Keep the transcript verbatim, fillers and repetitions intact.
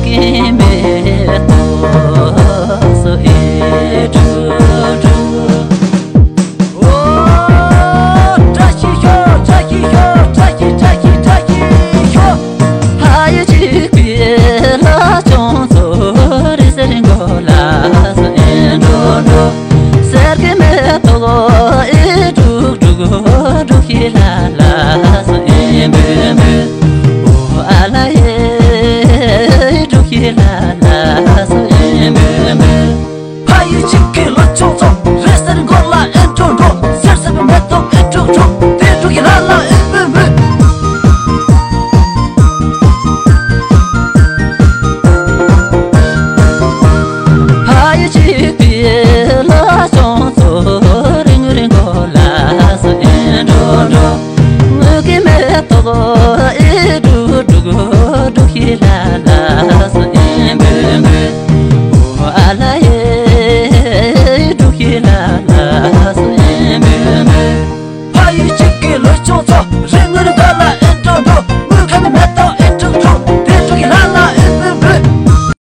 ཀྱི་མེ་ཏོག་སོ་ཨེ་དྲུག་དྲུག། ཨོ། བཀྲ་ཤིས་ཤོག་བཀྲ་ཤིས་ཤོག་བཀྲ་ཤིས་བཀྲ་ཤིས་བཀྲ་ཤིས་ཤོག་ཕ་ཡུལ་གཅིག་པའི་ལྷ་ཆུང་ཚོ་རེ་སེར་མགོ་ལ་སོ་ཨེ་འགྲོ་འགྲོ། གསེར་གྱི་མེ་ཏོག་ཨེ་དྲུག་དྲུག་འབྲུག་གི་ལ་ལ་སོ་ཨེ་འབུལ་འབུལ། ཨོ་ཨ་ལ་ཡེ་འབྲུག་གི་ལ་ལ་སོ་ཨེ་འབུལ་འབུལ། ཕ་ཡུལ་གཅིག་གི་ལོ་ཆུང་ཆུང་། རེ་སེར་མགོ་ལ་ཨེ་འགྲོ་འགྲོ། གསེར་སེར་པོའི་མེ་ཏོག་ཨེ་དྲུག་དྲུག་དེ་དྲུག་གི་ལ་ལ་ཨེ་འབུལ་འབུལ། ཕ་ཡུལ་གཅིག་པའི་ལོ་ཆུང་ཚོ་རིང་རིང་མགོ་ལ་སོ་ཨེ་འགྲོ་འགྲོ། དངུལ་གྱི་མེ་ཏོག་ཨེ་དྲུག་དྲུག་འབྲུག་གི་ལ་ལ་སོ་ཨེ་འབུལ་འབུལ། ཨོ་ཨ་ལ་ཡེ།